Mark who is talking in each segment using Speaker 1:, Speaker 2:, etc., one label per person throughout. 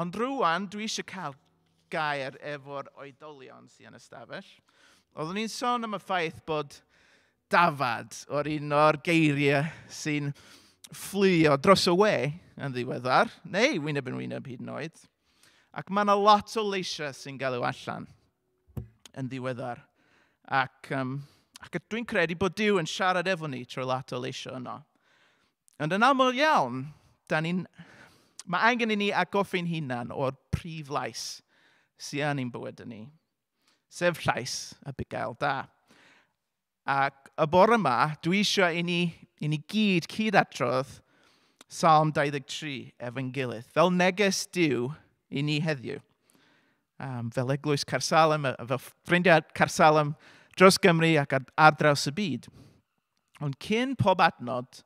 Speaker 1: Ond rwan, dwi eisiau cael gair efo'r oedolion sy'n yn y stafell. Oeddwn ni'n sôn am y ffaith bod dafad o'r un o'r geiriau sy'n fflio dros y we yn ddiweddar, neu wyneb yn wyneb hyd yn oed. Ac mae yna lot o leisiau sy'n galw allan yn ddiweddar. Ac dwi'n credu bod Duw yn siarad efo ni trwy lot o leisiau yno. Ond yn aml iawn, mae angen i ni atgoffa'n hunan o'r prif lais sy'n yn ein bywyd ni, sef llais y bugail da. Ac y bore yma, dwi eisiau i ni gyd cyd-adrodd Salm 23 efo'n gilydd, fel neges Duw i ni heddiw. Fel eglwys Caersalem, fel ffrindiau Caersalem dros Gymru ac ar draws y byd. Ond cyn pob adnod,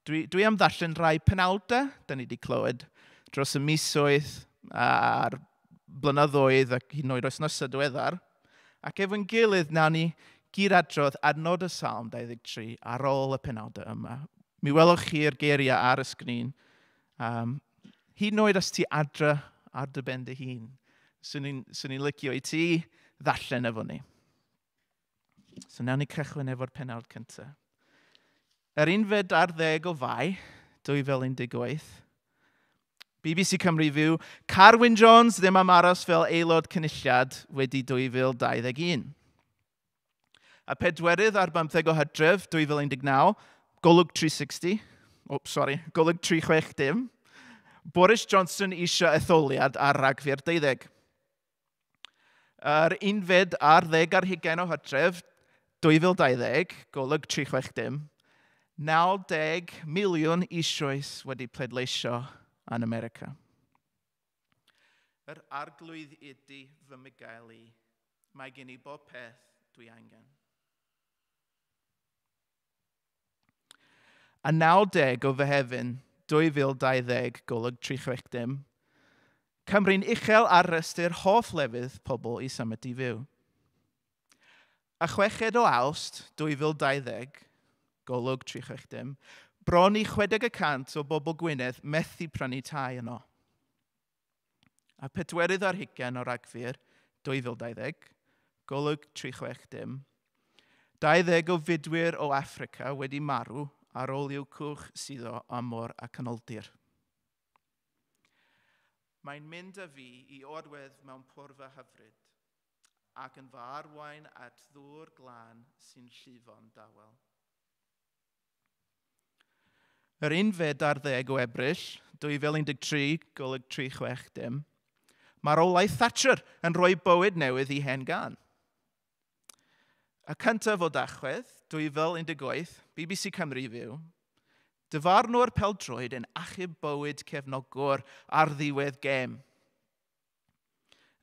Speaker 1: dwi am ddarllen rhai penawdau da ni wedi clywed dros y misoedd a'r blynyddoedd ac hyd yn oed wythnosau diweddar. Ac efo'n gilydd, nawn ni gyd-adrodd adnod y Salm 23 ar ôl y penawdau yma. Mi welwch chi'r geiriau ar y sgrin. Hyd yn oed os ti adra ar dy ben dy hun, swn i'n licio i ti ddarllen efo ni. So nawn ni cychwyn efo'r penawd cyntaf. Yr 11 o Fai, 2018, BBC Cymru Fyw, Carwyn Jones ddim am aros fel aelod cynulliad wedi 2021. A 24 o Hydref 2019, Golwg 360, oh, sorry, Golwg 360, Boris Johnson eisiau etholiad ar Ragfyr 12. Yr 21 o Hydref 2020, Golwg 360, 90 miliwn eisoes wedi pleidleisio yn America. Yr Arglwydd ydy fy mugail i. Mae gen i bob peth dwi angen. A 90 o Fehefin 2020, Golwg 360, Cymru'n uchel ar restr hoff lefydd pobl i symud i fyw. A 6 o Awst 2020, Golwg 360, bron i 60% o bobl Gwynedd methu prynu tai yno. A 24 o Ragfyr 2020, Golwg 360, 20 o fudwyr o Affrica wedi marw ar ôl i'w cwch suddo am môr a canoldir. Mae'n mynd â fi i orwedd mewn porfa hyfryd ac yn fy arwain at ddŵr glân sy'n llifo'n dawel. Yr 11 o Ebrill 2013, Golwg 360, marwolaeth Thatcher yn rhoi bywyd newydd i hen gân. Y 1 o Dachwedd, 2018, BBC Cymru Fyw, dyfarnwr pêl-droed yn achub bywyd cefnogwr ar ddiwedd gêm.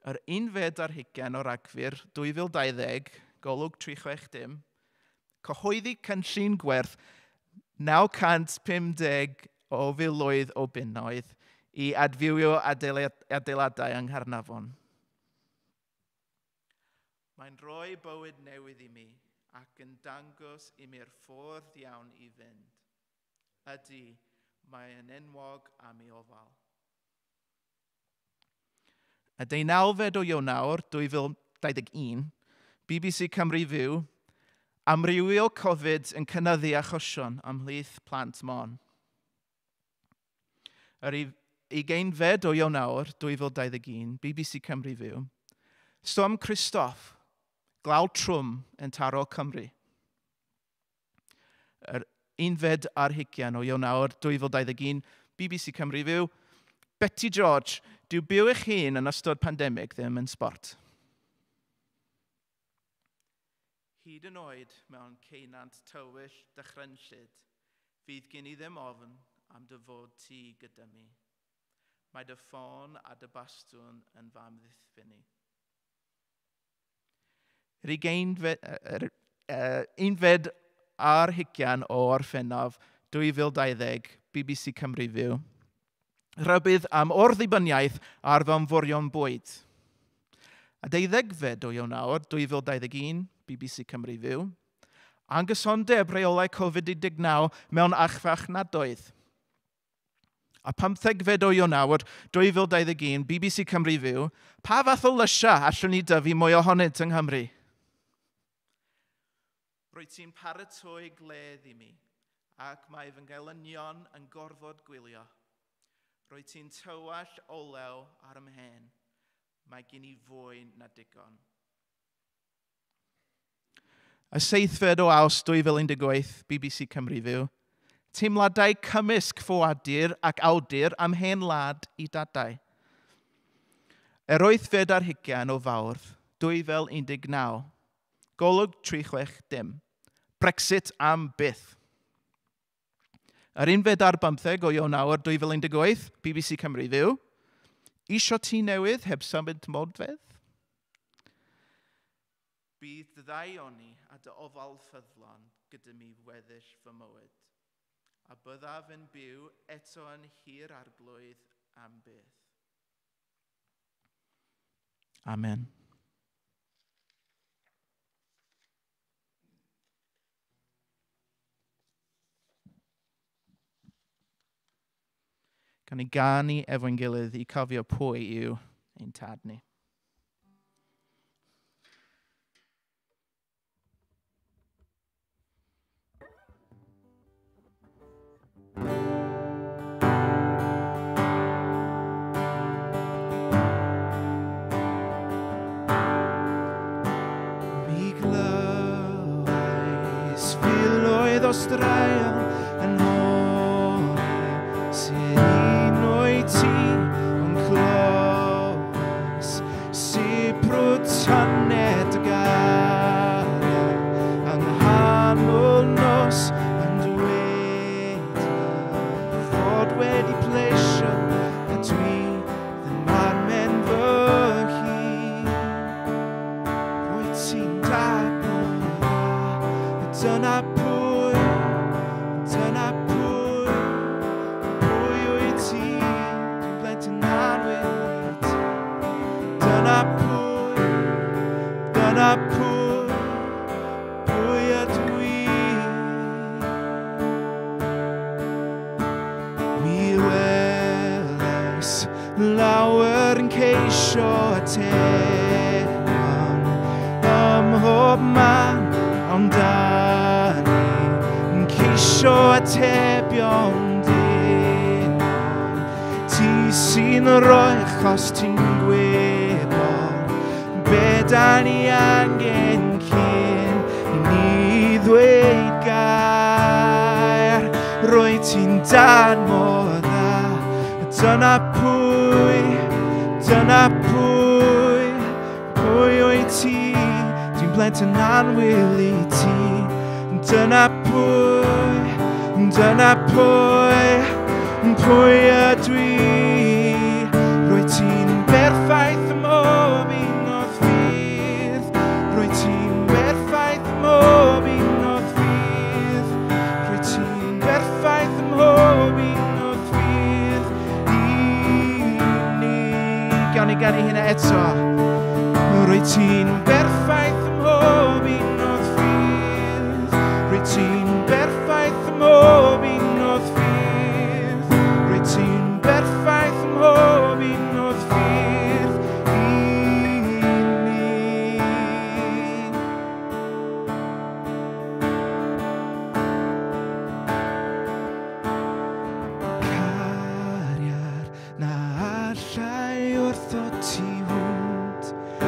Speaker 1: Yr 21 o Ragfyr 2020, Golwg 360, cyhoeddi cynllun gwerth 950 o filoedd o bunnoedd i adfywio adeiladau yng Nghaernarfon. Mae'n rhoi bywyd newydd i mi ac yn dangos i mi'r ffordd iawn i fynd. Ydy, mae'n enwog am ei ofal. Y 19 o Ionawr 2021, BBC Cymru Fyw, amrywio Covid yn cynyddu achosion ymhlith plant Môn. Yr 20 o Ionawr 2021, BBC Cymru Fyw, Storm Christoph, glaw trwm yn taro Cymru. Yr 21 o Ionawr 2021, BBC Cymru Fyw, Betty George, dyw byw eich hun yn ystod pandemig ddim yn sbort. Hyd yn oed mewn ceunant tywyll dychrynllyd, fydd gen i ddim ofn am dy fod ti gyda mi. Mae dy ffon a dy bastwn yn fy amddiffyn i. Yr 21 o Orffennaf 2020, BBC Cymru Fyw. Rhybudd am orddibyniaeth ar fewnforion bwyd. A 12 o Ionawr 2021, BBC Cymru Fyw. Angysondeb reolau Covid-19 mewn archfarchnadoedd. A 15 o Ionawr 2021, BBC Cymru Fyw, pa fath o lysiau allwn ni dyfu mwy ohonynt yng Nghymru? Rwyt ti'n paratoi gledd i mi, ac mae fy ngelynion yn gorfod gwylio. Rwyt ti'n tywallt olew ar 'y mhen. Mae gen i fwy na digon. Y 7 o Awst 2018, BBC Cymru Fyw, teimladau cymysg ffoadur ac awdur am hen wlad i dadau. Yr 28 o Fawrth 2019, Golwg 360, Brexit am byth. Yr 11 o Ionawr 2018, BBC Cymru Fyw, isio tŷ newydd heb symud modfedd? Bydd dy ddaioni a dy ofal ffyddlon gyda mi weddill fy mywyd, a byddaf yn byw eto yn nhŷ'r Arglwydd am byth. Amen. Gawn ni ganu efo'n gilydd i cofio pwy yw ein tad ni. Mi glywais filoedd o straeon yn holi sut un wyt ti, ond clywais sibrwd tyner dy gariad yng nghanol nos yn dweud fod wedi plesio a dwi ddim ar ben fy hun. Rwyt ti'n dad mor dda, a dyna pwy, dyna pwy, pwy wyt ti, dwi'n blentyn annwyl i ti. Dyna pwy, dyna pwy, pwy ydw i. Mi welais lawer yn ceisio atebion ym mhob man, ond da ni yn ceisio atebion dim ond ti sy'n rhoi achos ti'n gwybod be da ni angen cyn i ni ddweud gair. Rwyt ti'n dad mor dda, dyna pwy, dyna pwy, pwy wyt ti, dwi'n blentyn annwyl i ti. Dyna pwy, dyna pwy, pwy ydw i. Rwyt ti'n berffaith ym mhob un o'r ffyrdd, rwyt ti'n berffaith ym mhob un o'r ffyrdd, rwyt ti'n berffaith ym mhob un o'r ffyrdd i ni. Gawn ni ganu hynna eto. Rwyt ti'n berffaith ym mhob un o'r ffyrdd, rwyt ti'n berffaith ym mhob un o'r ffyrdd, rwyt ti'n berffaith ym mhob un o'r ffyrdd i ni. Cariad na allai wrthod tu hwnt i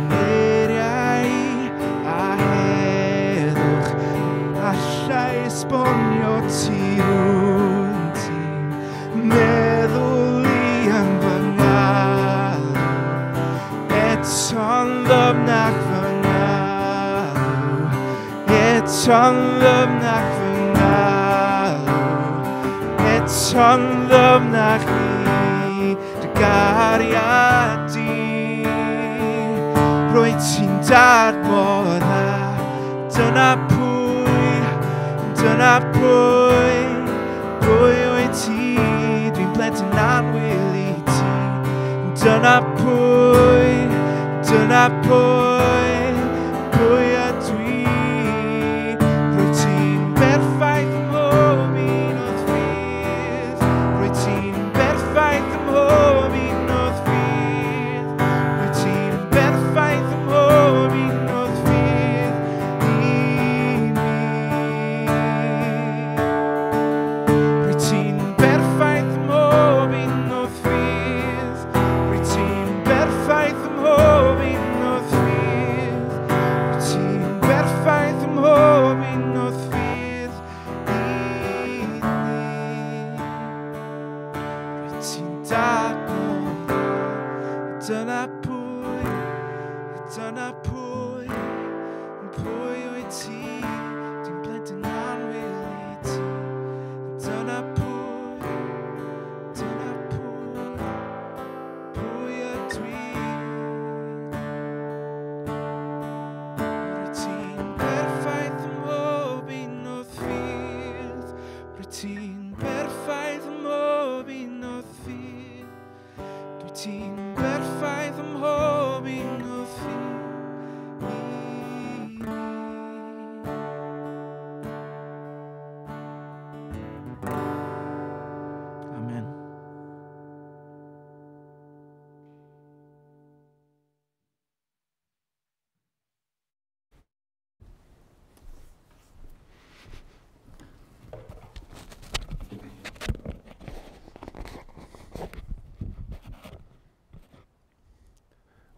Speaker 1: ngeiriau a heddwch allai esbonio tu hwnt i'n meddwl i yn fy ngalw, eto'n ddyfnach fy ngalw, eto'n ddyfnach fy ngalw, eto'n ddyfnach i dy gariad di. Rwyt ti'n dad mor dda, dyna pwy, dyna pwy, pwy wyt ti, dwi'n blentyn annwyl i ti. Dyna pwy, dyna pwy, pwy ydw i. Rwyt ti'n berffaith ym mhob un o'r ffyrdd, rwyt Ti'n dad mor dda. Dyna pwy, dyna pwy, pwy wyt ti? Dwi'n blentyn annwyl i ti. Dyna pwy, dyna pwy, pwy ydw i? Rwyt ti'n berffaith ym mhob un o'th ffyrdd. Rwyt ti'n berffaith ym mhob un o'th ffyrdd. Dwyt ti'n berffaith ym mhob un o'th ffyrdd i mi. Amen.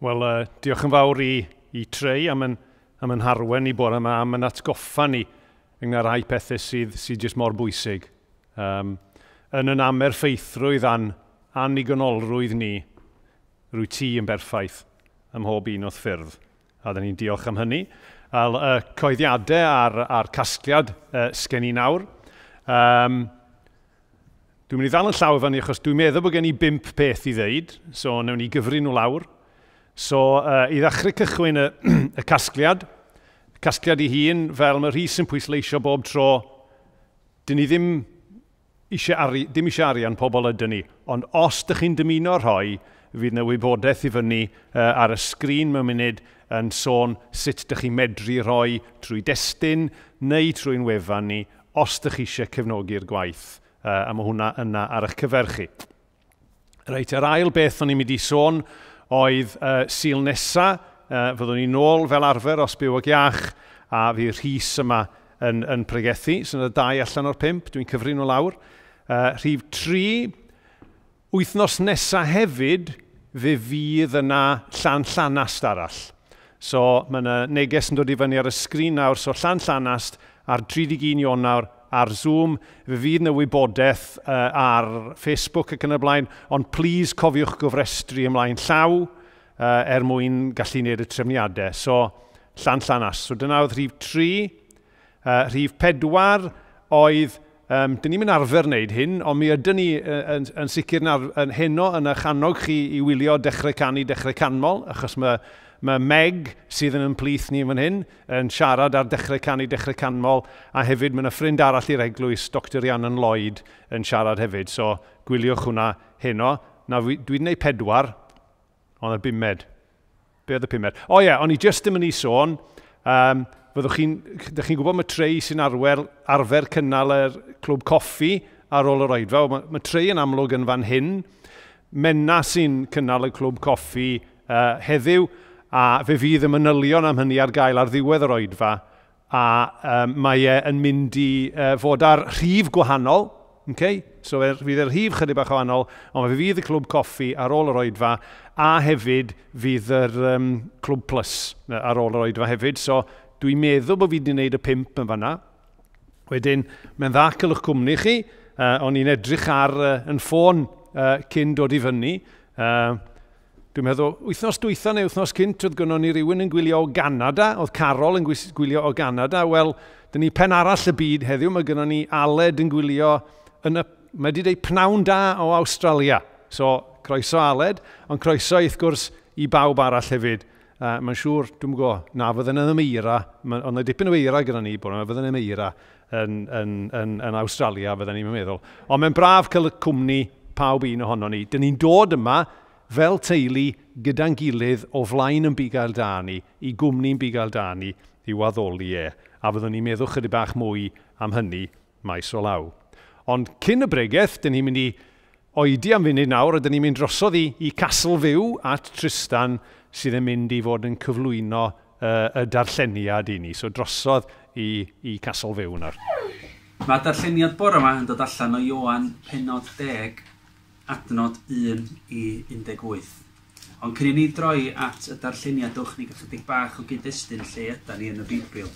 Speaker 2: Wel, diolch yn fawr i Trey am yn harwen ni bore yma, am yn atgoffa ni ynglŷn â rhai pethau sydd jyst mor bwysig. Yn yn amerffeithrwydd a'n annigonolrwydd ni, rwy ti yn berffaith ym mhob un o'th ffyrdd. A dyn ni'n diolch am hynny. A'r coeddiadau a'r casgliad sgen i nawr. Dwi'n mynd i ddal yn llaw fyny achos dwi'n meddwl bod gen i 5 peth i ddeud, so wnawn ni gyfri nhw lawr. So, i ddechrau cychwyn y casgliad, casgliad ei hun, fel mae Rhys yn pwysleisio bob tro, dyn ni ddim eisiau arian pobl ydyn ni, ond os dych chi'n dymuno rhoi, fydd yna wybodaeth i fyny ar y sgrin mewn munud yn sôn sut dych chi'n medru rhoi trwy destun neu trwy'n wefan ni, os dych chi eisiau cefnogi'r gwaith, a mae hwnna yna ar eich cyfer chi. Reit, yr ail beth o'n i'n mynd i sôn oedd Sul nesa, fyddwn ni nôl fel arfer os byw ag iach, a fydd Rhys yma yn pregethu, so yna 2 allan o'r 5, dwi'n cyfri nhw lawr. Rhif 3, wythnos nesa hefyd, fe fydd yna Llanllanast arall. So mae yna neges yn dod i fyny ar y sgrin nawr, so Llanllanast ar 31 Ionawr ar Zoom, fe fydd yna wybodaeth ar Facebook ac yn y blaen, ond please cofiwch gofrestru ymlaen llaw er mwyn gallu gwneud y trefniadau. So, Llanllanast. So dyna oedd rhif 3. Rhif 4 oedd, dyn ni'n mynd arfer wneud hyn, ond mi ydyn ni yn sicr yn heno yn eich annog chi i wylio Dechrau Canu, Dechrau Canmol, achos mae Meg sydd yn ymplith ni fan hyn yn siarad ar Dechrau Canu, Dechrau Canmol, a hefyd mae yna ffrind arall i'r eglwys, Dr Rhiannon Lloyd, yn siarad hefyd. So, gwyliwch hwnna heno. Na, dwi wedi gwneud 4, ond y 5. Be oedd y 5? O ie, o'n i jyst yn mynd i sôn, fyddwch chi'n, dych chi'n gwybod mae Trey sy'n arfer cynnal yr clwb coffi ar ôl yr oedfa. Mae Trey yn amlwg yn fan hyn. Menna sy'n cynnal y clwb coffi heddiw, a fe fydd y manylion am hynny ar gael ar ddiwedd yr oedfa, a mae e yn mynd i fod ar rhif gwahanol, okay? So fydd y rhif chydig bach wahanol, ond fe fydd y clwb coffi ar ôl yr oedfa, a hefyd fydd yr clwb plus ar ôl yr oedfa hefyd. So dwi'n meddwl bod fi wedi gwneud y 5 yn fanna. Wedyn, mae'n dda cael eich cwmni chi. O'n i'n edrych ar yn ffôn cyn dod i fyny. Dwi'n meddwl, wythnos dwytha neu wythnos cynt, oedd gynnon ni rywun yn gwylio o Ganada, oedd Carol yn gwylio o Ganada. Wel, dyn ni pen arall y byd heddiw, mae gynnon ni Aled yn gwylio yn y, mae wedi dweud pnawn da o Awstralia. So, croeso Aled, ond croeso wrth gwrs i bawb arall hefyd. Mae'n siŵr, dwi'n gwybod, na fydden yn eira, ond mae dipyn o eira gyda ni, bod yna fydden yn eira yn Awstralia, fydden ni'n meddwl. Ond mae'n braf cael y cwmni pawb un ohono ni. Dyn ni'n dod yma fel teulu gyda'n gilydd o flaen yn bugail da ni, i gwmni'n bugail da ni, i waddoli e. A fyddwn ni'n meddwl chydig bach mwy am hynny maes o law. Ond cyn y bregeth, dyn ni'n mynd i oedi am funud nawr, a dyn ni'n mynd drosodd i Castle View at Tristan, sydd yn mynd i fod yn cyflwyno y darlleniad i ni. So drosodd i Castle View nawr.
Speaker 3: Mae darlleniad bore yma yn dod allan o Ioan pennod 10, adnod 1 i 18. Ond cyn i ni droi at y darlleniad, dowch ni gyda bach o gyd-destun lle ydan ni yn y Beibl.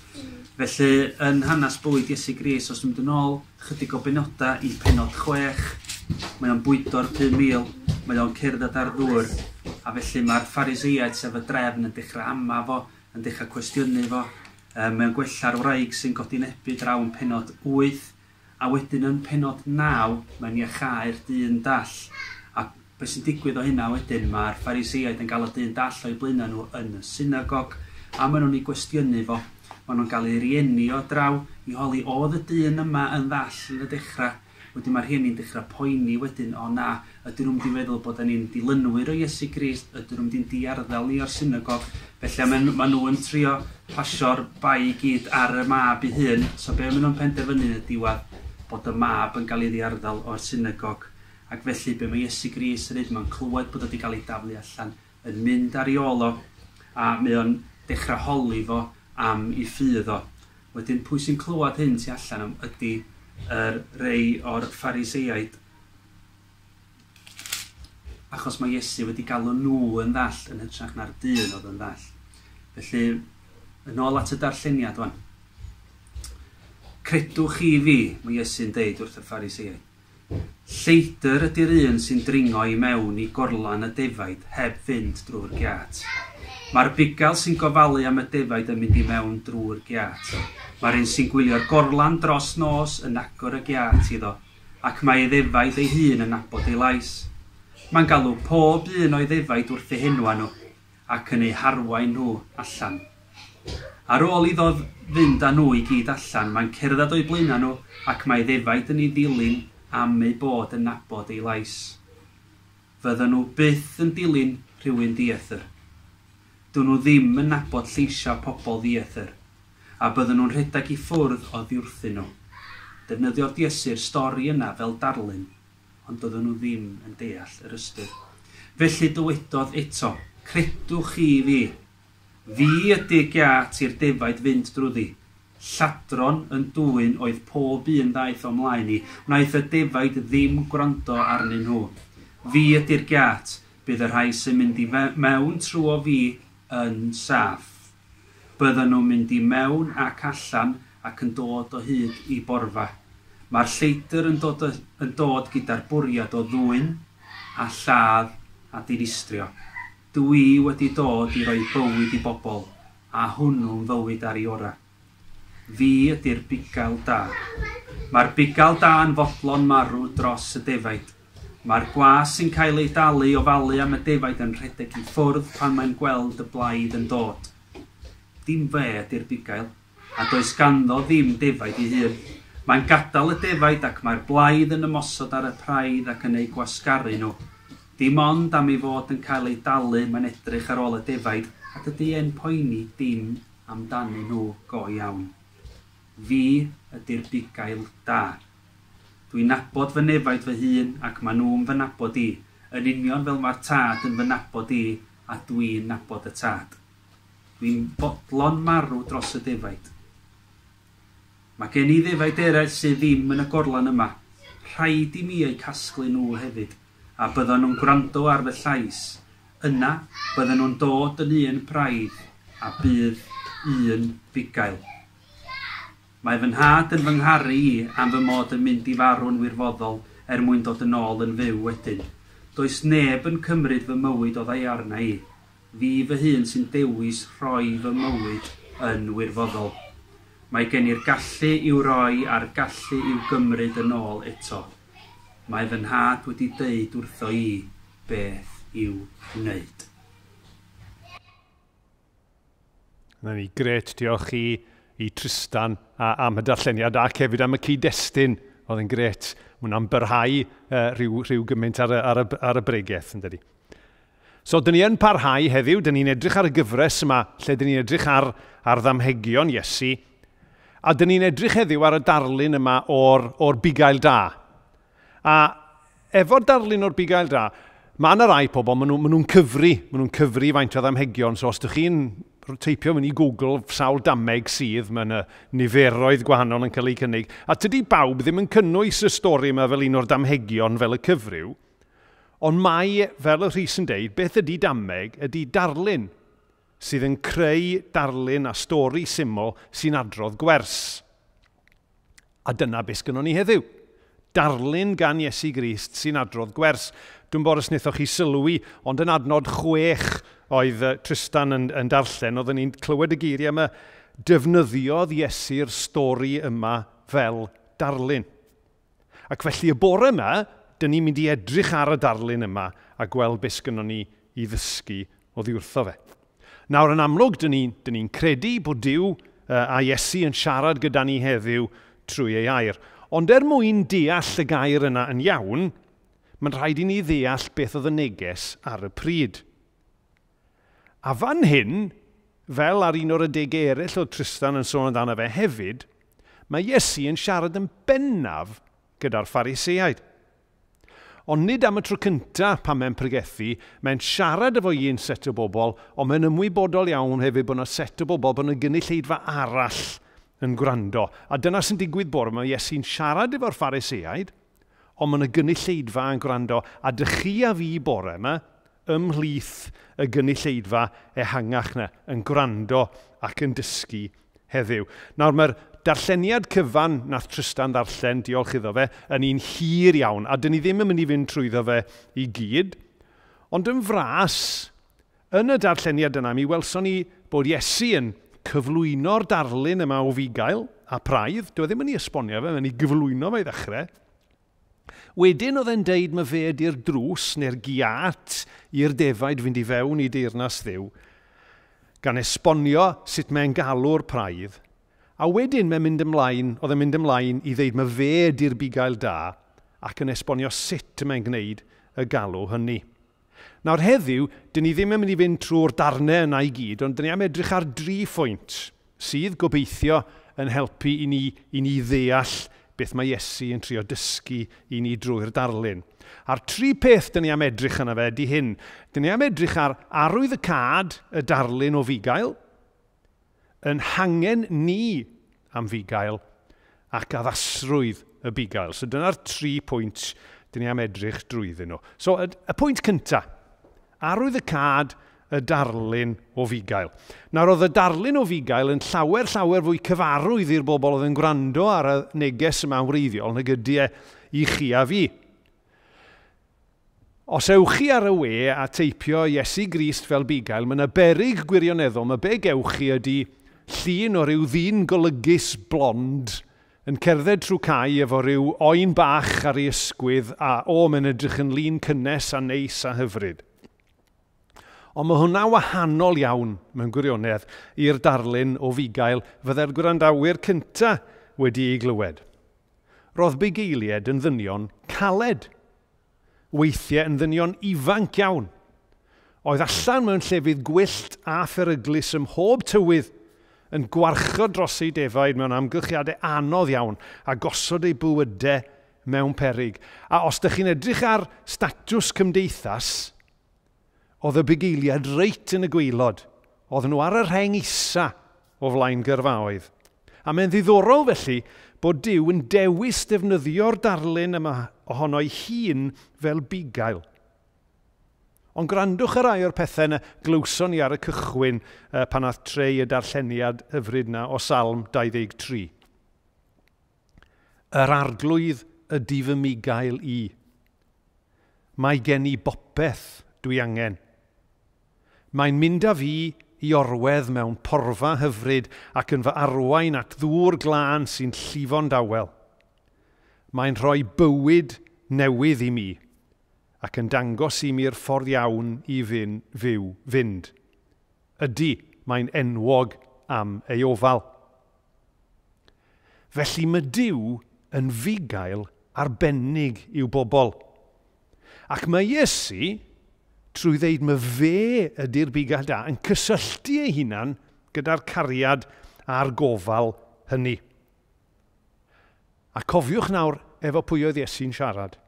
Speaker 3: Felly, yn hanes bywyd Iesu Grist, os dwi'n mynd yn ôl chydig o benodau i pennod 6, Mae o'n bwydo'r 5,000, mae o'n cerdded ar ddŵr, a felly mae'r Phariseaid, sef y drefn, yn dechrau ama fo, yn dechrau cwestiynu fo. Mae o'n gwella'r wraig sy'n godinebu draw yn pennod 8, a wedyn yn pennod 9, mae'n iachau'r dyn dall. A beth sy'n digwydd o hynna wedyn, mae'r Phariseaid yn gael y dyn dall o'i blaenau nhw yn y synagog, a maen nhw'n ei gwestiynu fo. Maen nhw'n gael ei rieni o draw i holi, oedd y dyn yma yn ddall yn y dechrau? Wedyn mae'r rhieni'n dechrau poeni wedyn, o na, ydyn nhw'n mynd i feddwl bod ni'n dilynwyr o Iesu Grist, ydyn nhw'n mynd i'n diarddel ni o'r synagog. Felly maen nhw yn trio pasio'r bai i gyd ar y mab ei hun. So be maen nhw'n penderfynu yn y diwedd, bod y mab yn cael ei ddiarddel o'r synagog. Ac felly be mae Iesu Grist yn neud, mae'n clywed bod o wedi cael ei daflu allan, yn mynd ar ei ôl o, a mae o'n dechrau holi fo am ei ffydd o. Wedyn pwy sy'n clywed hyn tu allan am ydy yr rei o'r Phariseaid, achos mae Iesu wedi galw nhw yn ddall yn hytrach na'r dyn oedd yn ddall. Felly, yn ôl at y darlleniad wan. Credwch chi fi, mae Iesu'n deud wrth y Phariseaid. Lleidr ydy'r un sy'n dringo i mewn i gorlan y defaid heb fynd drwy'r giât. Mae'r bugail sy'n gofalu am y defaid yn mynd i mewn drwy'r giât. Mae'r un sy'n gwylio'r gorlan dros nos yn agor y giât iddo, ac mae ei ddefaid ei hun yn nabod ei lais. Mae'n galw pob un o'i ddefaid wrth eu henwa nhw, ac yn eu harwain nhw allan. Ar ôl iddo fynd â nhw i gyd allan, mae'n cerdded o'u blaenau nhw, ac mae ei ddefaid yn ei ddilyn am eu bod yn nabod ei lais. Fydden nhw byth yn dilyn rhywun dieithr. Dyn nhw ddim yn nabod lleisiau pobl dieithr, a bydden nhw'n rhedeg i ffwrdd oddi wrthyn nhw. Defnyddiodd Iesu'r stori yna fel darlun, ond doedden nhw ddim yn deall yr ystyr. Felly dywedodd eto, credwch chi fi. Fi ydy'r giât i'r defaid fynd drwyddi. Lladron yn dwyn oedd pob un ddaeth o mlaen i, wnaeth y defaid ddim gwrando arnyn nhw. Fi ydy'r giât, bydd y rhai sy'n mynd i mewn trwy fi yn saff. Bydden nhw'n mynd i mewn ac allan ac yn dod o hyd i borfa. Mae'r lleidr yn dod gyda'r bwriad o ddwyn a lladd a dinistrio. Dwi wedi dod i roi bywyd i bobl, a hwnnw'n fywyd ar ei orau. Fi ydy'r bugail da. Mae'r bugail da yn fodlon marw dros y defaid. Mae'r gwas sy'n cael ei dalu ofalu am y defaid yn rhedeg i ffwrdd pan mae'n gweld y blaidd yn dod. Dim fe ydy'r bugail, a does ganddo ddim defaid ei hun. Mae'n gadael y defaid ac mae'r blaidd yn ymosod ar y praidd ac yn eu gwasgaru nhw. Dim ond am ei fod yn cael ei dalu mae'n edrych ar ôl y defaid, a dydy e'n poeni dim amdanyn nhw go iawn. Fi ydy'r bugail da. Dwi'n nabod fy nefaid fy hun ac maen nhw'n fy nabod i, yn union fel mae'r tad yn fy nabod i a dwi'n nabod y tad. Dwi'n bodlon marw dros y defaid. Mae gen i ddefaid eraill sydd ddim yn y gorlan yma. Rhaid i mi eu casglu nhw hefyd, a byddan nhw'n gwrando ar fy llais. Yna, byddan nhw'n dod yn un praidd, a bydd un bugail. Mae fy nhad yn fy ngharu i am fy mod yn mynd i farw'n wirfoddol er mwyn dod yn ôl yn fyw wedyn. Does neb yn cymryd fy mywyd o ddaearna i. Fi fy hun sy'n dewis rhoi fy mywyd yn wirfoddol. Mae gen i'r gallu i'w roi a'r gallu i'w gymryd yn ôl eto. Mae fy nhad wedi deud wrtho i beth i'w wneud.
Speaker 2: Na ni, gret, diolch i Tristan am y darlleniad ac hefyd am y cyd-destun. Oedd yn gret. Mae hwnna'n byrhau rhyw gymaint ar y bregeth, yn dydi. So, dyn ni yn parhau heddiw, dyn ni'n edrych ar y gyfres yma, lle dyn ni'n edrych ar ddamhegion Iesu, a dyn ni'n edrych heddiw ar y darlun yma o'r bugail da. A efo'r darlun o'r bugail da, mae yna rai pobl, maen nhw'n cyfri faint o ddamhegion, so os ydych chi'n teipio mewn i Google sawl dameg sydd, mae yna niferoedd gwahanol yn cael eu cynnig, a tydi bawb ddim yn cynnwys y stori yma fel un o'r damhegion fel y cyfryw, ond mae, fel y Rhys yn deud, beth ydy dameg ydy darlun sydd yn creu darlun a stori syml sy'n adrodd gwers. A dyna beth sgynnon ni heddiw. Darlun gan Iesu Grist sy'n adrodd gwers. Dwi'n bod os wnaethoch chi sylwi, ond yn adnod 6 oedd Tristan yn darllen, oedden ni'n clywed y geiriau yma, defnyddiodd Iesu'r stori yma fel darlun. Ac felly y bore yma, dyn ni'n mynd i edrych ar y darlun yma a gweld beth sgynnon ni i ddysgu oddi wrtho fe. Nawr yn amlwg, dyn ni'n credu bod Duw a Iesu yn siarad gyda ni heddiw trwy ei air. Ond er mwyn deall y gair yna yn iawn, mae'n rhaid i ni ddeall beth oedd y neges ar y pryd. A fan hyn, fel ar un o'r adegau eraill oedd Tristan yn sôn amdano fe hefyd, mae Iesu yn siarad yn bennaf gyda'r Phariseaid. Ond nid am y tro cyntaf pan mae'n pregethu, mae'n siarad efo un set o bobl, ond mae'n ymwybodol iawn hefyd bod yna set o bobl, bod yna gynulleidfa arall yn gwrando. A dyna sy'n digwydd bore, mae Iesu'n siarad efo'r Phariseaid, ond mae yna gynulleidfa yn gwrando, a dych chi a fi bore yma, ymhlith y gynulleidfa ehangach yna, yn gwrando ac yn dysgu heddiw. Nawr mae'r darlleniad cyfan nath Tristan ddarllen, diolch iddo fe, yn un hir iawn, a dyn ni ddim yn mynd i fynd trwyddo fe i gyd. Ond yn fras, yn y darlleniad yna, mi welson ni bod Iesu yn cyflwyno'r darlun yma o fugail a praidd. Dyw e ddim yn ei esbonio fe, mae'n ei gyflwyno fe i ddechrau. Wedyn oedd e'n deud mae fe ydy'r drws neu'r giât i'r defaid fynd i fewn i deyrnas Dduw, gan esbonio sut mae'n galw'r praidd. A wedyn mae'n mynd ymlaen, oedd e'n mynd ymlaen i ddeud mae fe ydy'r bugail da ac yn esbonio sut mae'n gwneud y galw hynny. Nawr heddiw, dyn ni ddim yn mynd i fynd trwy'r darnau yna i gyd, ond dyn ni am edrych ar 3 phwynt sydd gobeithio yn helpu i ni ddeall beth mae Iesu yn trio dysgu i ni drwy'r darlun. A'r 3 peth dyn ni am edrych yna fe ydy hyn. Dyn ni am edrych ar arwydd y cad, y darlun o fugail, yn hangen ni am fugail ac addasrwydd y bugail. So dyna'r 3 pwynt dyn ni am edrych drwyddyn nhw. So y pwynt cyntaf, arwydd y cad, y darlun o fugail. Nawr oedd y darlun o fugail yn llawer, llawer fwy cyfarwydd i'r bobl oedd yn gwrando ar y neges yma wreiddiol nag ydy e i chi a fi. Os ewch chi ar y we a teipio Iesu Grist fel bugail, mae yna beryg gwirioneddol, mae be gewch chi ydy llun o ryw ddyn golygus blond yn cerdded trwy cae efo ryw oen bach ar ei ysgwydd a o, mae'n edrych yn lun cynnes a neis a hyfryd. Ond mae hwnna wahanol iawn mewn gwirionedd i'r darlun o fugail fydde'r gwrandawyr cynta wedi ei glywed. Roedd bugeiliaid yn ddynion caled, weithiau yn ddynion ifanc iawn. Oedd allan mewn llefydd gwyllt a pheryglus ym mhob tywydd, yn gwarchod dros eu defaid mewn amgylchiadau anodd iawn a gosod eu bywydau mewn peryg. A os ydych chi'n edrych ar statws cymdeithas, oedd y bugeiliaid reit yn y gwaelod. Oedden nhw ar y rheng isa o flaen gyrfaoedd. A mae'n ddiddorol felly bod Duw yn dewis defnyddio'r darlun yma ohono'i hun fel bugail. Ond gwrandwch ar rai o'r pethau yna glywson ni ar y cychwyn pan nath Trey y darlleniad hyfryd yna o Salm 23. Yr arglwydd ydy fy mugail i. Mae gen i bopeth dwi angen. Mae'n mynd â fi i orwedd mewn porfa hyfryd ac yn fy arwain at ddŵr glân sy'n llifo'n dawel. Mae'n rhoi bywyd newydd i mi ac yn dangos i mi'r ffordd iawn i fynd. Ydy, mae'n enwog am ei ofal. Felly mae Duw yn fugail arbennig i'w bobl. Ac mae Iesu, trwy ddeud mae fe ydy'r bugail da, yn cysylltu ei hunan gyda'r cariad a'r gofal hynny. A cofiwch nawr efo pwy oedd Iesu'n siarad.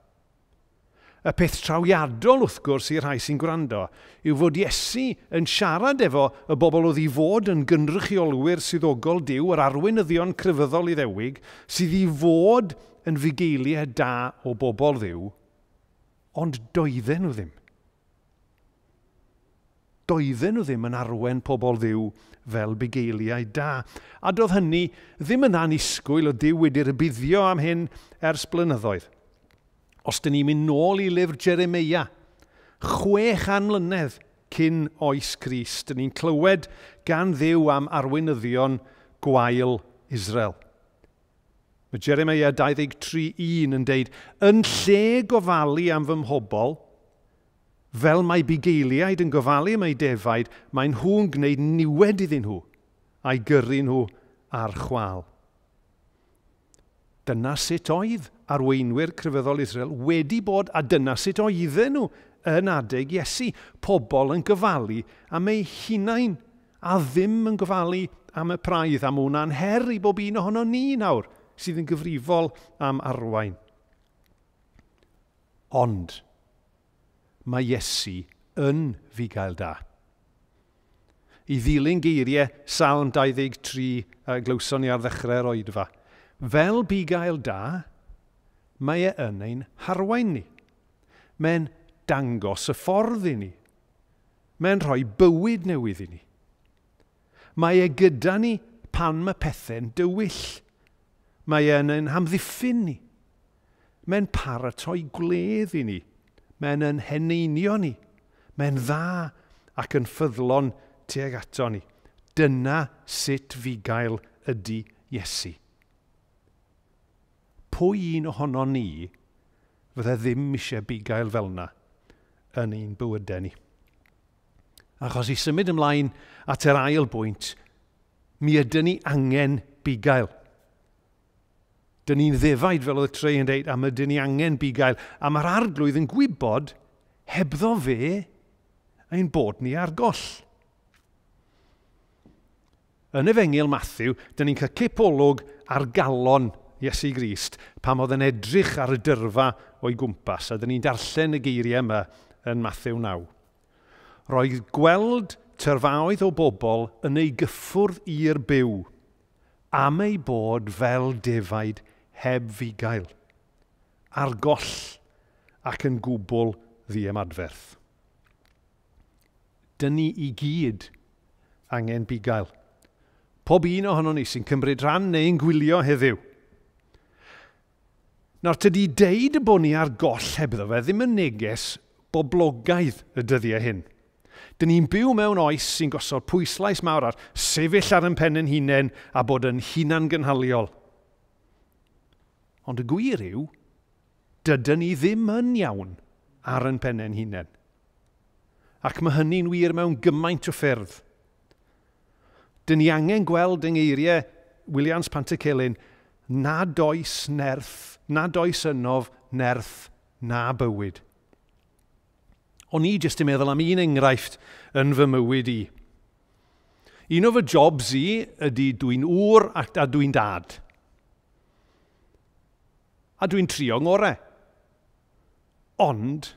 Speaker 2: Y peth trawiadol wrth gwrs i'r rhai sy'n gwrando yw fod Iesu yn siarad efo y bobl oedd i fod yn gynrychiolwyr swyddogol Duw, yr arweinyddion crefyddol Iddewig, sydd i fod yn fugeiliau da o bobl Dduw, ond doedden nhw ddim. Doedden nhw ddim yn arwain pobl Dduw fel bugeiliau da. A doedd hynny ddim yn annisgwyl o Duw wedi rhybuddio am hyn ers blynyddoedd. Os dyn ni'n mynd nôl i lyfr Jeremeia, 600 mlynedd cyn oes Crist, dyn ni'n clywed gan Dduw am arweinyddion gwael Israel. Mae Jeremeia 23.1 yn deud, yn lle gofalu am fy mhobl, fel mae bugeiliaid yn gofalu am eu defaid, mae nhw'n gwneud niwed iddyn nhw a'i gyrru nhw ar chwâl. Dyna sut oedd arweinwyr crefyddol Israel wedi bod, a dyna sut oedden nhw yn adeg Iesu. Pobl yn gofalu am eu hunain, a ddim yn gofalu am y praidd, a mae hwnna'n her i bob un ohono ni nawr sydd yn gyfrifol am arwain. Ond mae Iesu yn fugail da. I ddilyn geiriau Salm 23 glywson ni ar ddechrau'r oedfa. Fel bugail da, mae e yn ein harwain ni. Mae'n dangos y ffordd i ni. Mae'n rhoi bywyd newydd i ni. Mae e gyda ni pan mae pethau'n dywyll. Mae e'n ein hamddiffyn ni. Mae'n paratoi gwledd i ni. Mae'n yn heneinio ni. Mae'n dda ac yn ffyddlon tuag ato ni. Dyna sut fugail ydy Iesu. Pwy un ohono ni fydde ddim eisiau bugail fel yna yn ein bywydau ni? Achos i symud ymlaen at yr ail bwynt, mi ydyn ni angen bugail. Dyn ni'n ddefaid, fel oedd y Trey yn deud, a mi ydyn ni angen bugail. A mae'r Arglwydd yn gwybod, hebddo fe, ein bod ni ar goll. Yn Efengyl Matthew, dyn ni'n cael cipolwg ar galon Iesu Grist pam oedd yn edrych ar y dyrfa o'i gwmpas, a dyn ni'n darllen y geiriau yma yn Matthew 9. Roedd gweld tyrfaoedd o bobl yn ei gyffwrdd i'r byw, am ei bod fel defaid heb fugail, ar goll ac yn gwbl ddiymadferth. Dyn ni i gyd angen bugail. Pob un ohonon ni sy'n cymryd rhan neu'n gwylio heddiw. Nawr, tydi deud y bod ni ar goll hebddo fe ddim yn neges boblogaidd y dyddiau hyn. Dyn ni'n byw mewn oes sy'n gosod pwyslais mawr ar sefyll ar ein pen ein hunain a bod yn hunangynhaliol. Ond y gwir yw, dydyn ni ddim yn iawn ar ein pen ein hunain. Ac mae hynny'n wir mewn gymaint o ffyrdd. Dyn ni angen gweld yng ngeiriau Williams Pantycelyn, nad oes nerth, nad oes ynof nerth na bywyd. O'n i jyst yn meddwl am un enghraifft yn fy mywyd i. Un o fy jobs i ydy dwi'n ŵr a dwi'n dad. A dwi'n trio ngorau. Ond,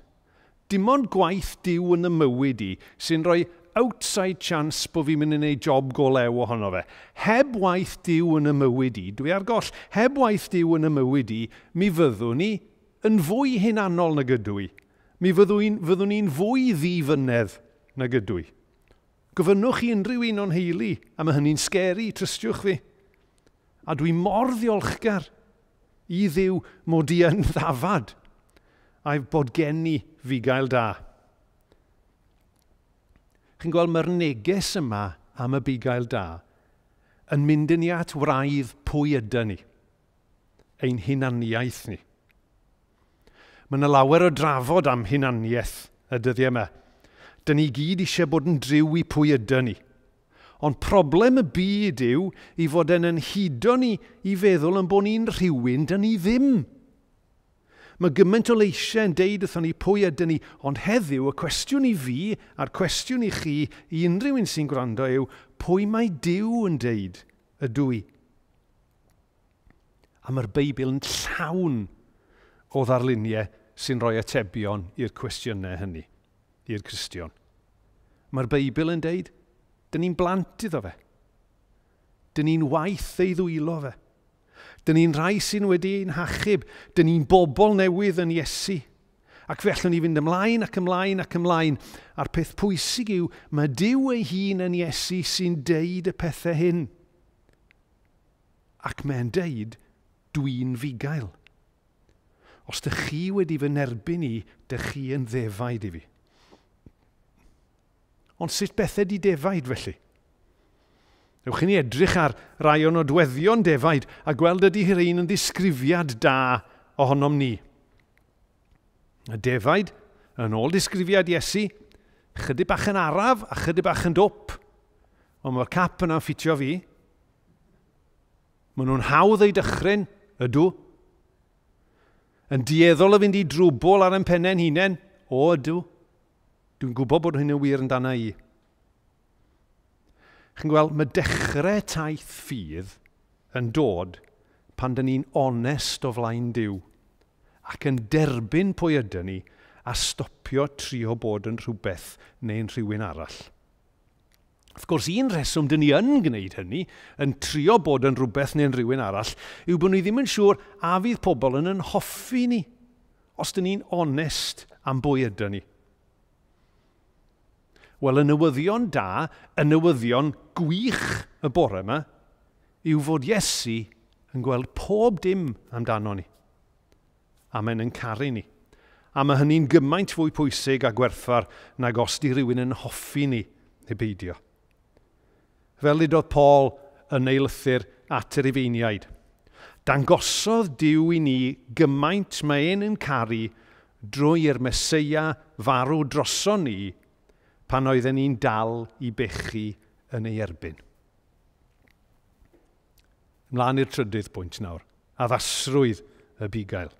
Speaker 2: dim ond gwaith Duw yn y mywyd i sy'n rhoi outside chance bod fi'n mynd i wneud job go lew ohono fe. Heb waith Duw yn y mywyd i, dwi ar goll. Heb waith Duw yn y mywyd i, mi fyddwn ni yn fwy hunanol nag ydw i. Mi fyddwn ni'n fwy ddifynedd nag ydw i. Gofynnwch i unrhyw un o'n heili, a mae hynny'n scary, trystiwch fi. A dwi mor ddiolchgar i Dduw mod i yn ddafad, a'i bod gen i fugail da. Chi'n gweld mae'r neges yma am y bugail da yn mynd yn ni at wraidd pwy ydyn ni, ein hunaniaeth ni. Mae yna lawer o drafod am hunaniaeth y dyddiau yma. Dyn ni gyd eisiau bod yn driw i pwy ydyn ni. Ond problem y byd yw i fod yn hudo ni i feddwl yn bod ni'n rhywun dyn ni ddim. Mae gymaint o leisiau yn deud wrthon ni pwy ydyn ni, ond heddiw y cwestiwn i fi a'r cwestiwn i chi, i unrhyw un sy'n gwrando yw, pwy mae Duw yn deud ydw i? A mae'r Beibl yn llawn o ddarluniau sy'n rhoi atebion i'r cwestiynau hynny, i'r Cristion. Mae'r Beibl yn deud, dyn ni'n blant iddo fe. Dyn ni'n waith ei ddwylo fe. Dyn ni'n rhai sy'n wedi ein hachub. Dyn ni'n bobl newydd yn Iesu. Ac fe allwn ni fynd ymlaen ac ymlaen ac ymlaen. A'r peth pwysig yw, mae Duw ei hun yn Iesu sy'n deud y pethau hyn. Ac mae'n deud, dwi'n fugail. Os dych chi wedi fy nerbyn i, dych chi yn ddefaid i fi. Ond sut bethau di defaid felly? Ewch i ni edrych ar rai o nodweddion defaid a gweld ydy rhain yn ddisgrifiad da ohonom ni. Y defaid, yn ôl disgrifiad Iesu, chydig bach yn araf a chydig bach yn dwp. Ond mae'r cap yna'n ffitio fi. Maen nhw'n hawdd eu dychryn, ydw. Yn dueddol o fynd i drwbl ar ein pennau'n hunain, o ydw. Dwi'n gwybod bod hyn yn wir yn dana i. Chi'n gweld, mae dechrau taith ffydd yn dod pan dyn ni'n onest o flaen Duw ac yn derbyn pwy ydyn ni a stopio trio bod yn rhywbeth neu'n rhywun arall. Wrth gwrs, un rheswm dyn ni yn gwneud hynny, yn trio bod yn rhywbeth neu'n rhywun arall, yw bod ni ddim yn siŵr a fydd pobl yn hoffi ni, os dyn ni'n onest am bwy ydyn ni. Wel, y newyddion da, y newyddion gwych y bore yma, yw fod Iesu yn gweld pob dim amdano ni. A mae'n yn caru ni. A mae hynny'n gymaint fwy pwysig a gwerthfawr nag os di rhywun yn hoffi ni neu beidio. Fel ddudodd Paul yn ei lythyr at yr Rufeiniaid. Dangosodd Duw i ni gymaint mae e'n yn caru drwy i'r Meseia farw droson ni pan oedden ni'n dal i bechu yn ei erbyn. Ymlaen i'r trydydd pwynt nawr, addasrwydd y bugail.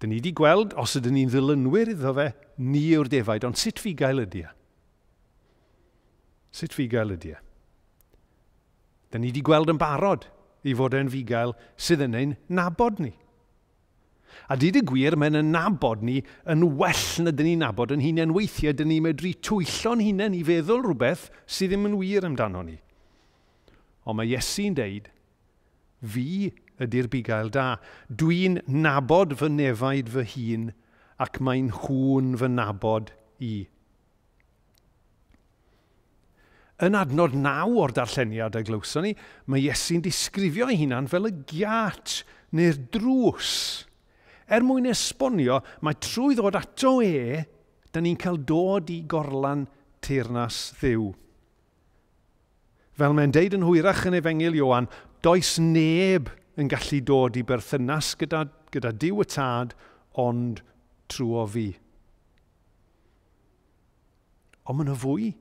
Speaker 2: Dyn ni wedi gweld, os ydyn ni'n ddilynwyr iddo fe, ni yw'r defaid, ond sut fugail ydy e? Sut fugail ydy e? Dyn ni wedi gweld yn barod i fod e'n fugail sydd yn ein nabod ni. A dyd y gwir, mae'n yn nabod ni yn well na dyn ni'n nabod yn hunain. Weithiau, dyn ni'n medru twyllo'n hunain i feddwl rhywbeth sydd ddim yn wir amdano ni. Ond mae Iesu'n deud, fi ydy'r bugail da. Dwi'n nabod fy nefaid fy hun ac mae'n nhw'n fy nabod i. Yn adnod 9 o'r darlleniad a glywson ni, mae Iesu'n disgrifio ei hunan fel y giât neu'r drws. Er mwyn esbonio, mae trwy ddod ato e, da ni'n cael dod i gorlan teyrnas Dduw. Fel mae'n deud yn hwyrach yn Efengyl Ioan, does neb yn gallu dod i berthynas gyda Duw y Tad, ond trwy fi. Ond mae yna fwy.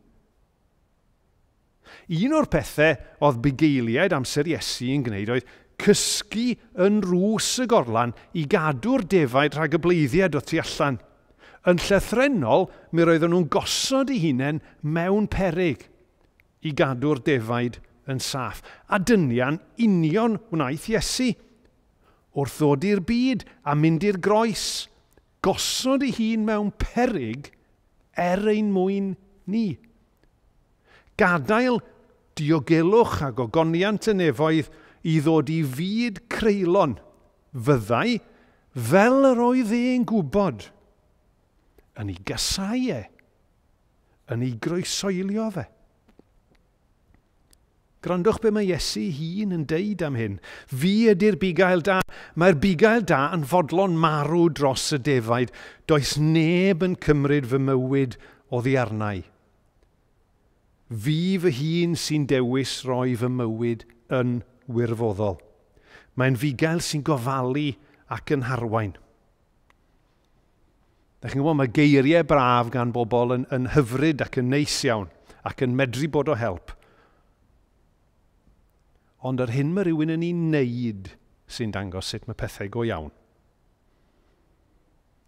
Speaker 2: Un o'r pethau oedd bugeiliaid amser Iesu yn gwneud oedd cysgu yn rws y gorlan i gadw'r defaid rhag y bleiddiaid o tu allan. Yn llythrennol, mi roedden nhw'n gosod eu hunain mewn peryg i gadw'r defaid yn saff. A dynia'n union wnaeth Iesu. Wrth ddod i'r byd a mynd i'r groes, gosod ei hun mewn peryg er ein mwyn ni. Gadael diogelwch a gogoniant y nefoedd i ddod i fyd creulon, fyddai fel yr oedd e'n gwybod, yn ei gasau e, yn ei groesoelio fe. Gwrandwch be mae Iesu hun yn deud am hyn. Fi ydy'r bugail da. Mae'r bugail da yn fodlon marw dros y defaid. Does neb yn cymryd fy mywyd oddi arna i. Fi fy hun sy'n dewis roi fy mywyd yn wirfoddol. Mae'n fugail sy'n gofalu ac yn harwain. Da chi'n gwybod, mae geiriau braf gan bobl yn hyfryd ac yn neis iawn ac yn medru bod o help. Ond yr hyn mae rhywun yn ei wneud sy'n dangos sut mae pethau go iawn.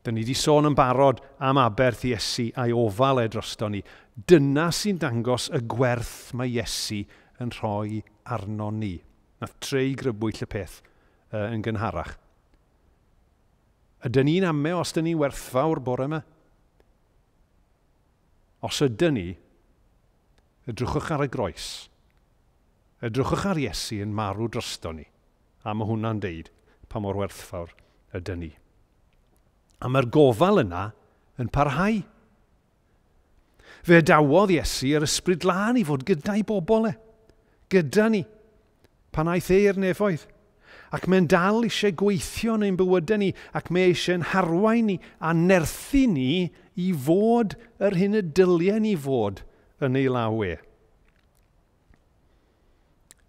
Speaker 2: Dyn ni wedi sôn yn barod am aberth Iesu a'i ofal e drosto ni. Dyna sy'n dangos y gwerth mae Iesu yn rhoi arno ni. Nath Trey grybwyll y peth yn gynharach. Ydyn ni'n ame os dyn ni'n werthfawr bore yma? Os ydyn ni, edrychwch ar y groes. Edrychwch ar Iesu yn marw drosto ni. A mae hwnna'n deud pa mor werthfawr ydyn ni. A mae'r gofal yna yn parhau. Fe adawodd Iesu yr ysbryd glân i fod gyda'i bobl e. Gyda ni. Pan aeth e i'r nefoedd. Ac mae'n dal eisiau gweithio yn ein bywydau ni, ac mae eisiau'n harwain ni a nerthu ni i fod yr hyn y dylien ni fod yn ei law e.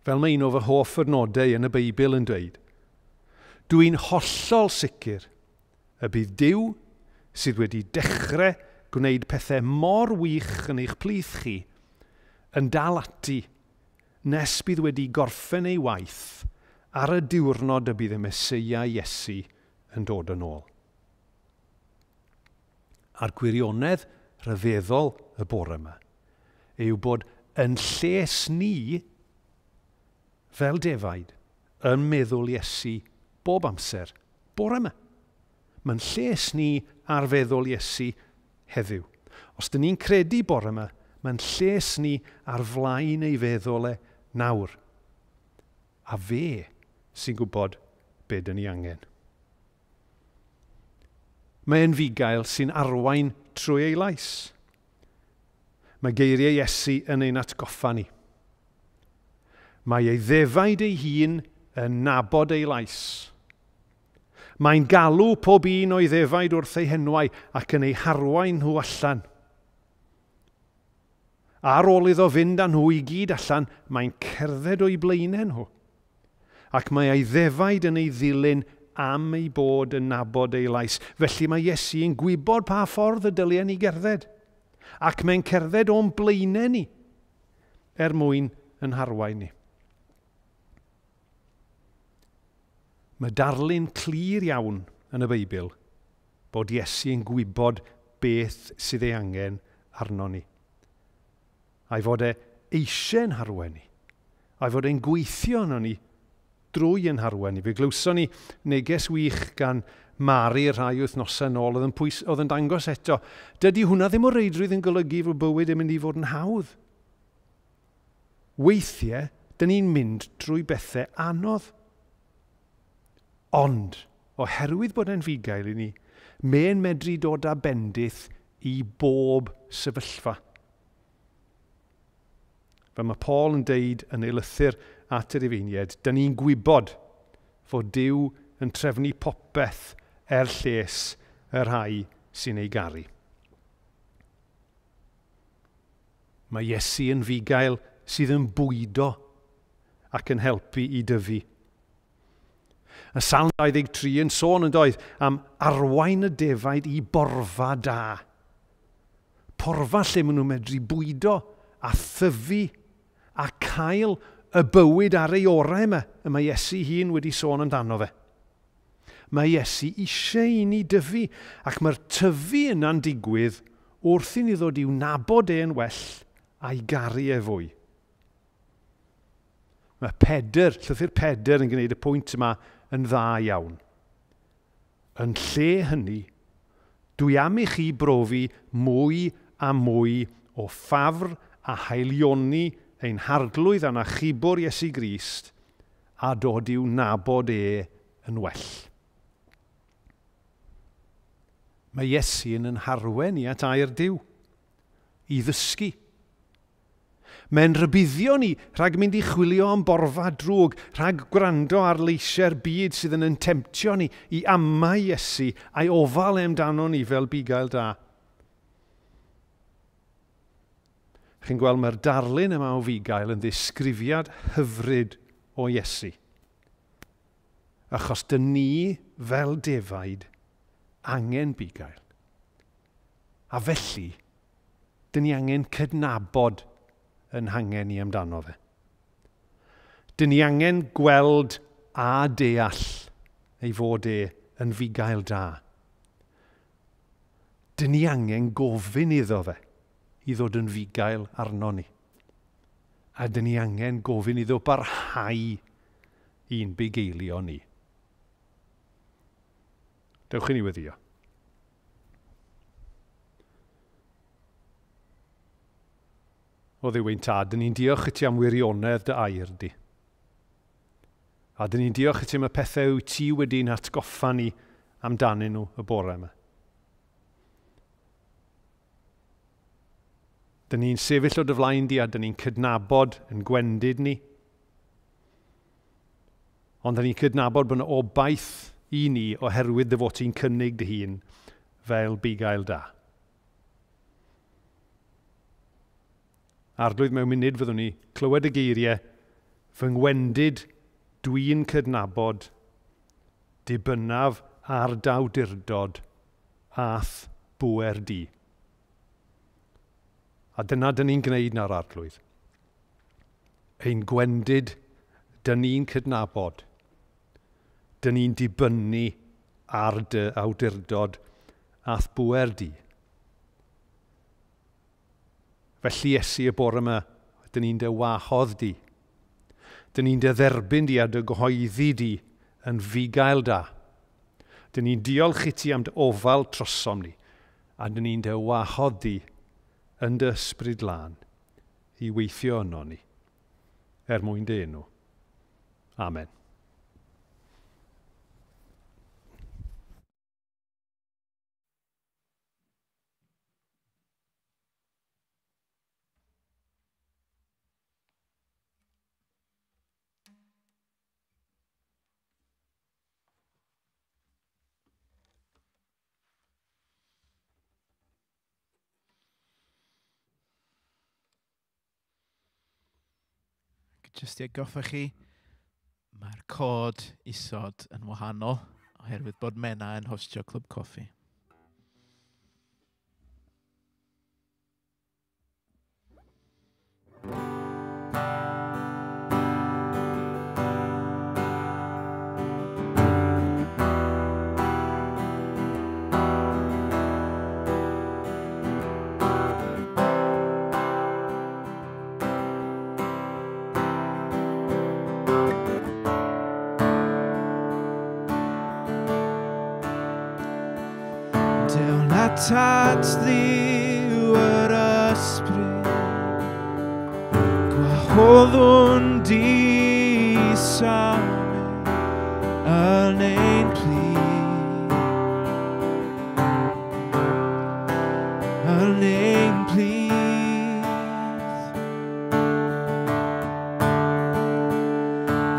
Speaker 2: Fel mae un o fy hoff adnodau yn y Beibl yn dweud, dwi'n hollol sicr y bydd Duw sydd wedi dechrau gwneud pethau mor wych yn eich plith chi yn dal ati nes bydd wedi gorffen ei waith ar y diwrnod y bydd y Meseia Iesu yn dod yn ôl. A'r gwirionedd rhyfeddol y bore yma yw bod yn lles ni fel defaid yn meddwl Iesu bob amser bore yma. Mae'n lles ni ar feddwl Iesu heddiw. Os dyn ni'n credu bore yma, mae'n lles ni ar flaen ei feddwl e nawr. A fe sy'n gwybod be dyn ni angen. Mae'n fugail sy'n arwain trwy ei lais. Mae geiriau Iesu yn ein atgoffa ni. Mae ei ddefaid ei hun yn nabod ei lais. Mae'n galw pob un o'i ddefaid wrth ei henwau ac yn ei harwain nhw allan. Ar ôl iddo fynd â nhw i gyd allan, mae'n cerdded o'i blaenau nhw. Ac mae ei ddefaid yn ei ddilyn am ei bod yn nabod ei lais. Felly mae Iesu yn gwybod pa ffordd y dylien ni gerdded. Ac mae'n cerdded o'n blaenau ni er mwyn yn harwain ni. Mae darlun clir iawn yn y Beibl bod Iesu yn gwybod beth sydd ei angen arno ni. A'i fod e eisiau'n harwain ni. A'i fod e'n gweithio arno ni drwy yn harwain ni. Fe glywson ni neges wych gan Mari rhai wythnosau nôl oedd yn dangos eto. Dydy hwnna ddim o reidrwydd yn golygu fod bywyd yn mynd i fod yn hawdd. Weithiau, dyn ni'n mynd drwy bethau anodd. Ond, oherwydd bod e'n fugail i ni, mae'n medru dod â bendith i bob sefyllfa. Fel mae Paul yn deud yn ei lythyr at yr Rufeiniaid, dyn ni'n gwybod fod Duw yn trefnu popeth er lles y rhai sy'n ei garu. Mae Iesu yn fugail sydd yn bwydo ac yn helpu i dyfu. Y Salm 23 yn sôn yn doedd am arwain y defaid i borfa da. Porfa lle maen nhw'n medru bwydo a thyfu a cael y bywyd ar ei orau yma, y mae Iesu hun wedi sôn amdano fe. Mae Iesu eisiau i ni dyfu, ac mae'r tyfu yna'n digwydd wrth i ni ddod i'w nabod e'n well a'i garu e fwy. Mae Pedr, llythyr Pedr yn gwneud y pwynt yma yn dda iawn. Yn lle hynny, dwi am i chi brofi mwy a mwy o ffafr a haelioni ein harglwydd a'n achubwr Iesu Grist a dod i'w nabod e yn well. Mae Iesu yn harwen i at air Duw, i ddysgu. Mae'n rhybuddio ni rhag mynd i chwilio am borfa drwg, rhag gwrando ar leisiau'r byd sydd yn temtio ni i amau Iesu a'i ofal amdano ni fel bugail da. Chi'n gweld mae'r darlun yma o fugail yn ddisgrifiad hyfryd o Iesu. Achos dyn ni fel defaid angen bugail. A felly, dyn ni angen cydnabod yn hangen ni amdano fe. Dyn ni angen gweld a deall ei fod e yn fugail da. Dyn ni angen gofyn iddo fe i ddod yn fugail arno ni. A dyn ni angen gofyn iddo barhau i'n bugeilio ni. Dewch i ni weddio. O Dduw ein tad, dyn ni'n diolch i ti am wirionedd dy air di. A dyn ni'n diolch i ti am y pethau wyt ti wedi'n atgoffa ni amdanyn nhw y bore yma. Dyn ni'n sefyll o dy flaen di a dyn ni'n cydnabod yn gwendid ni. Ond da ni'n cydnabod bod yna obaith i ni oherwydd dy fod ti'n cynnig dy hun fel bugail da. Arglwydd, mewn munud fyddwn ni clywed y geiriau, fy ngwendid dwi'n cydnabod, dibynnaf ar dawdurdod a'th bŵer di. A dyna dyn ni'n gwneud na'r Arglwydd. Ein gwendid, dyn ni'n cydnabod. Dyn ni'n dibynnu ar dy awdurdod a'th bŵer di. Felly Iesu, y bore yma, dyn ni'n dy wahodd di. Dyn ni'n dy dderbyn di a dy gyhoeddi di yn fugail da. Dyn ni'n diolch i ti am dy ofal trosom ni, a dyn ni'n dy wahodd di yn dy ysbryd lân i weithio yno ni, er mwyn dy enw. Amen.
Speaker 1: Jyst i atgoffa chi, mae'r cod isod yn wahanol oherwydd bod Mena yn hostio Clwb Coffi. Atat Dduw yr ysbryd, gwahoddwn di symud yn ein plith, yn ein plith.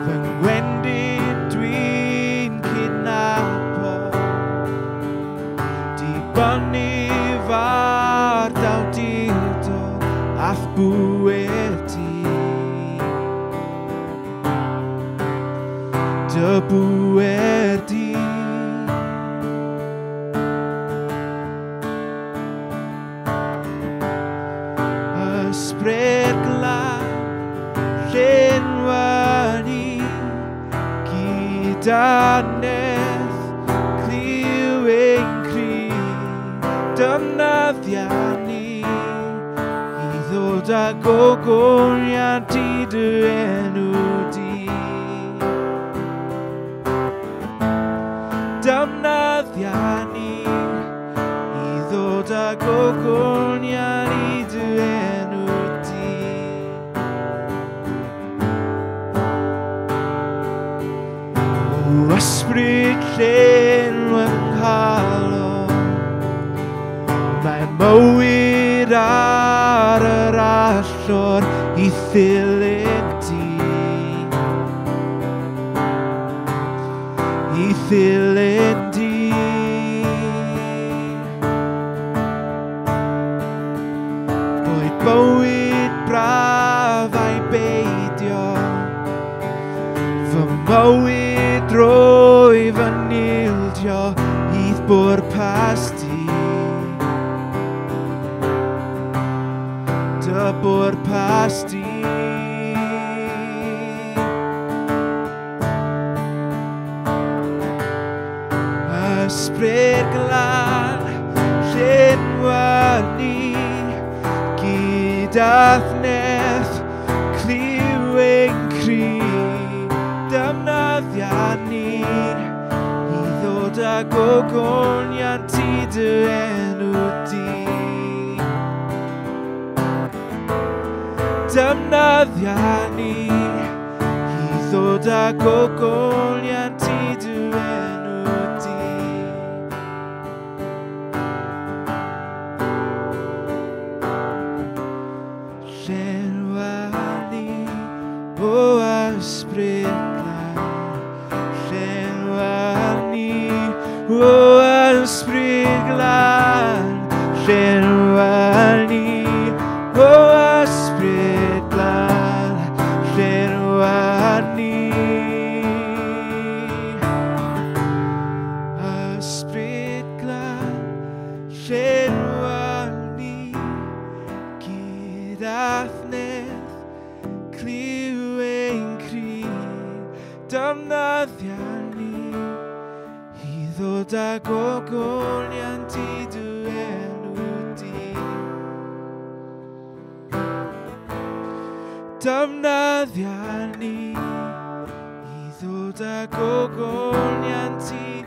Speaker 1: Fy ngwendid dwi'n cydnabod, dibynnu far dawdurdod a'th bŵer di. Dy bŵer di. Ysbryd glân, llenwa ni gyda nerth, clyw ein cri, defnyddia ni i ddod â gogoniant i dy enw di. Defnyddia ni i ddod â gogoniant i dy enw di. O ysbryd llenw yng nghalon, mae mywyd ar yr allor i ddilyn di, i ddilyn di. Boed bywyd braf a'i beidio, fy mywyd drwy fy nildio i'th bwrpas di, dy bwrpas di. Ysbryd glân, llenwa ni gyda'th nerth, clyw ein cri, defnyddia ni i ddod â gogoniant i dy enw di. Defnyddia ni i ddod â gogoniant i dy enw di. Llenwa ni o ysbryd glân, llenwa ni. O Ysbryd Glân, llenwa ni. Ysbryd Glân, llenwa ni. Gyda'r nerth, clyw ein cri, defnyddia ni i ddod â gogoniant i dy enw di. Defnyddia ni i ddod â gogoniant i